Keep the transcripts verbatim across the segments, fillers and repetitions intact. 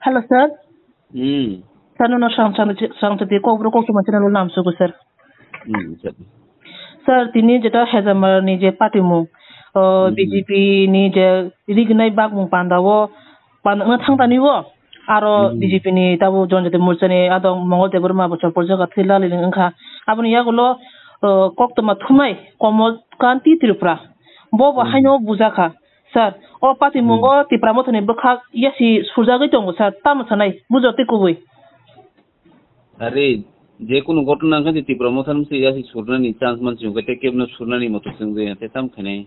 Hello, sir. Hmm. Sir, nono swrang swrang swrang swrang kokborok koktwma channel o lamsogo, sir. Hmm, sir. Sir, tini jeta Hezamar ni je patimung, o, Hmm. B J P ni je rignai bakmung panda o, panda wngna thang tani o, aro Hmm. B J P ni tabuk Janajati Morcha ni adong Mongol Debbarma bo chopor jaga thwi lali wngkha. Aboni yagulo, o, koktwma thumnai Komol Kanti Tripura. Bo bo Hmm. haino bujakha. Sir, o patimungo Hmm. Tipra Mothani bwkhak yasi surjagwi tongo, sir. Tamo sanai, bujo tei kubui. Are, je kunu ghotona wngkha je Tipra Mothani se yasi surnani chance mansi wngkha, tei kebno surnani moto chwngwi, tei tamo khainai.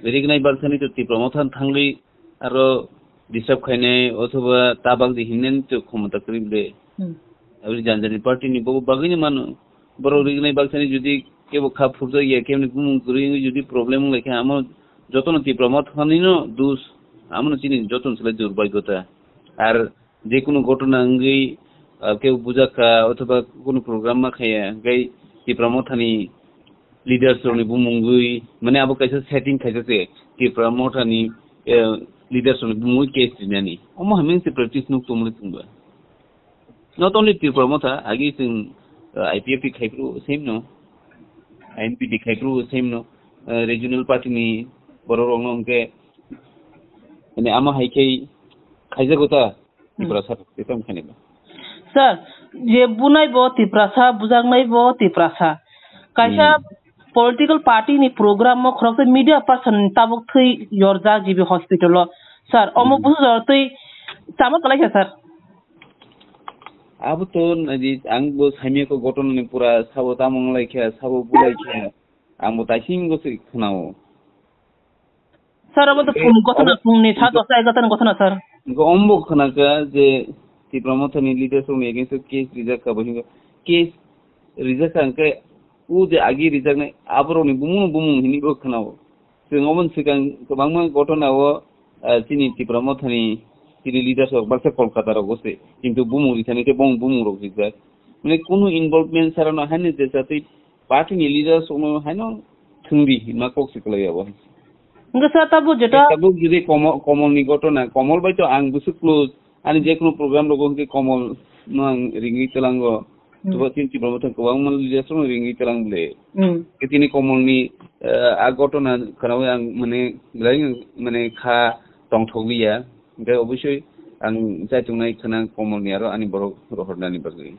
Rignai baksani to Tipra Mothani thangwi aro disturb khainai, othoba tabak di hinani to khomota kwrwi bwle. Hmm. Aboni janjani party ni bo bagwino mano. Borok rignai baksani jodi kebo kha phurjak ya, keboni bumung kwrwi wngwi jodi problem wnglaikha, amo jotono Tipra Mothani no dus, amono chini jotono slai durbagyota. Ar je kunu ghotona wngwi, ah, kebo bujakha othoba kunu program ma khaya, hwnkhe Tipra Mothani leaders rokni bumungwi, mane abo kaisa setting khaijak se, Tipra Mothani, eh, leaders rokni bumungwi case rinani. Omo hamya se practice nuk tongmani chwngba. Not only Tipra Motha, agi chwng, uh, I P F T khai phuru same no, I N P T khai phuru same no, uh, regional party ni borok rok no hwnkhe, mane, ama hai khe khaijago ta, Hmm. Tiprasa, tei tamo khainai ba. Sir, je bunai bo Tiprasa, bujaknai bo Tiprasa. Kaisa Hmm. political party ni program o khoroksa media person tabuk thwi yorjak G B hospital o. Sir, omo Hmm. busu jor twi chama kwlai kha, sir. Abo to naidi, ang bo saimya kho ghotona ni pura sabo tamo wnglaikha, sabo bulaikha. Ang bo taising bo se khwnao. Sir, abo to Hwnkhe phung ghotona, obo phungni sa hwnkhe dosta egarota ni ghotona, sir. Hwnkhe omo bo khwnakha je Tipra Mothani leaders rokni against o case rijak kha bo hwnkhe case rijak kha hwnkhe o je agi rijaknai aborokni bumung bumung hinwi bo khwnao. Chwng oboni swkang kwbangma ghotona o, ah, chini Tipra Mothani chini leaders rok baksa Kolkata rogo se, kintu bumung rijani khe bong bumung rok rijak. Mane kunu involvement sara no haino jesa tei party ni leaders rok no haino thwngdi hinma kok se kwlai abo. Hwnkhe sir, tabuk jeta Tabuk jodi Komo-, Komol ni ghotona, Komol bai to ang bwswk close, ani je kunu program rogo hwnkhe Komol no ang ringwi twlango. Hmm. Tubo chini Tipra Mothani kwbangma leaders rok no ringwi twlang bwle. Hmm. Khe tini Komol ni, eh, a ghotona khwnaui ang mane belai mane kha tongthok liya. Hwnkhe obosoi ang chai tongnai khwnang Komolni aro ani borok rohornani bagwi.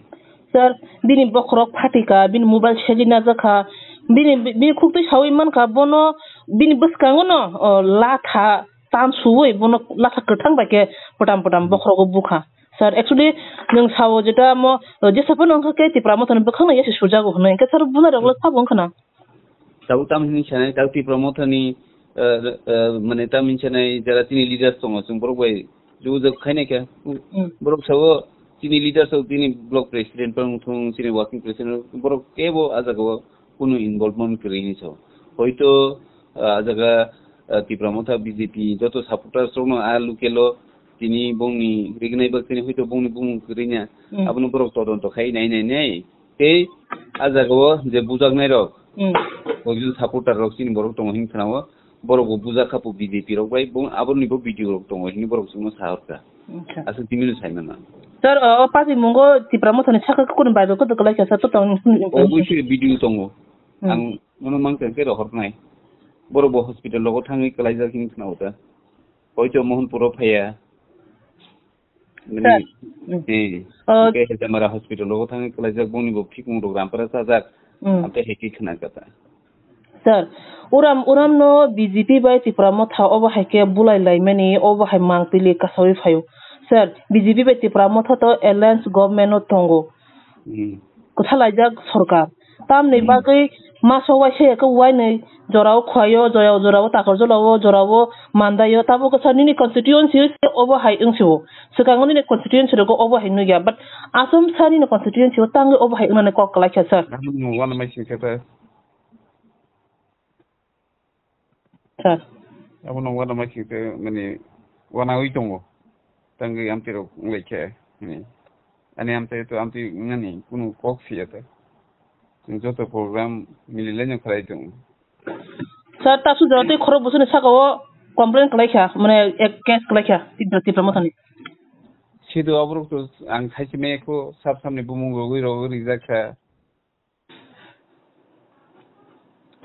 Sir, bini bokhorok phatikha, bini mobile segwi najakha, bini, bini khuktwi saui mankha, bono bini bwskango no, o, latha tan suui bono latha kwthang bai khe pwtam pwtam bokhorogo bukha. Sir, actually, nwng sao jeta mo, o, jesa phano wngkha khe Tipra Mothani bwkhakno yasi sujago hwnwi, hwnkhe sir, bunai rok le sabo wngkha na? Tabuk tamo hinwi sanai, tabuk Tipra Mothani, eh, eh, mane tamo hinwi sanai, jara chini leaders tongo, chwng borok bai jujak khainai kha. Hmm. Borok sao chini leaders rok, chini block president phano wngthung, chini working president rok, borok kebo ah jagao kunu involvement kwrwi hinwi sao. Hoito, ah, ah jaga, ah, Tipra Motha B J P joto supporters rokno ah local o tini bongni rignai bak tini hoito bongni bumung kwrwi na. Hmm. Abono borok todonto khai nai nai nai. Tei ah jagao je bujaknai rok, Hmm. koi supporter rok chini borok tongo hin khwnao, borok bo bujak kha po B J P rok bai, bo aboni bo video rok tongo hini borok chwngno sa hor kha. Acha. Aswk tini no sai mano. Sir, o, o patimung o Tipra Mothani sakha kunu Bible kotor kwlai kha sir, to tong. Obviously video tongo. Hmm. Ang nono mang tang khe rohor nai. Borok bo hospital rogo thangwi kwlaijak hin khwnao ta. Hoito Mohanpuro phaiya. Mani, Sir. Hmm. Eh, Oh. Hwnkhe Hezamara hospital rogo thangwi kwlaijak, bongni bo phikung rok rampara chajak. Hmm. Amtwi hai khe khna kha ta. Sir, uram, uram no B J P bai Tipra Motha obo hai khe bulai laimani, obo hai mangpili kasawi phaio. Sir, B J P bai Tipra Motha to alliance government no tongo. Hmm. Kwthalaijak sorkar. Tamni Hmm. bagwi maso waisa ya khe wainwi jorao Khwaio, jorao, jorao Takarjolao, jorao Mandaio, tabuk khe sir nini constituency se obo hai wng sio. Swkango nini constituency rogo obo hai nukya, but Assam sir nini constituency o tangwi obo hai wngnani kok kwlai kha sir. Ano wana mai sing khe ta. Sir. Abono wana mai sing khe mani wanawi tongo. Tangwi amtwi rok wnglaikha, hwnwi. Ani amtwi to amtwi wngnani kunu kok siya ta. Chwng joto program mililaino khlai tongo. Sir, ta sujaro tei khorok bwswkni sakao complain kwlaikha, mane ek case kwlaikha, Tipra, Tipra Mothani. Sido aborok to ang saisi maya ko sab samni bumung rogwi rogwi rijak kha.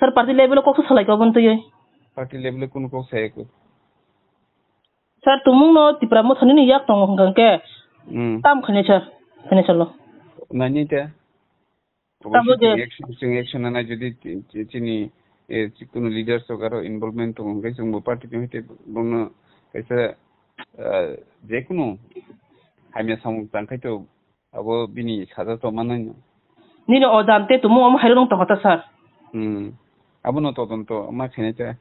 Sir, party level o kok sa salai ko aboni twiwi? Party level o kunu kok saya ko. Sir, tumung no Tipra Motha nini yak tongo hwnkha hwnkhe Hmm. Tam khainai sir, khainai salo. Nani ta? Tamo Obviously, je chwng action, chwng action nana jodi ti-, ti-, chini, eh, chikunu leaders rok aro involvement tongo, hwnkhe chwngbo party ni hoite bono kaisa, ah, jekunu hamya samung tangkhai to abo bini saja to manai no. Nini o jante tumu omo hairok nung tongkha ta, sir? Hmm. Abono todonto ma khainai ta.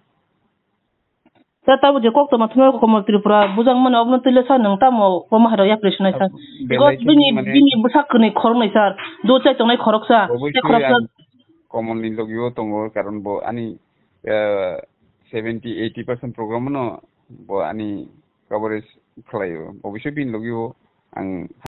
Sir, tabo je kok tongma thumnairok Komol Tripura bujang mani obono twi le sir nwng tamo omo hairok yapri swnai sir? Because bini, bini bwsak kwnwi khoroknwi sir, do chai tongnai khoroksa, tei khoroksa. Obviously ang Komolni logio tongo, karon bo ani, eh, seventy eighty percent program no bo ani coverage khlaio. Obviously bini logio ang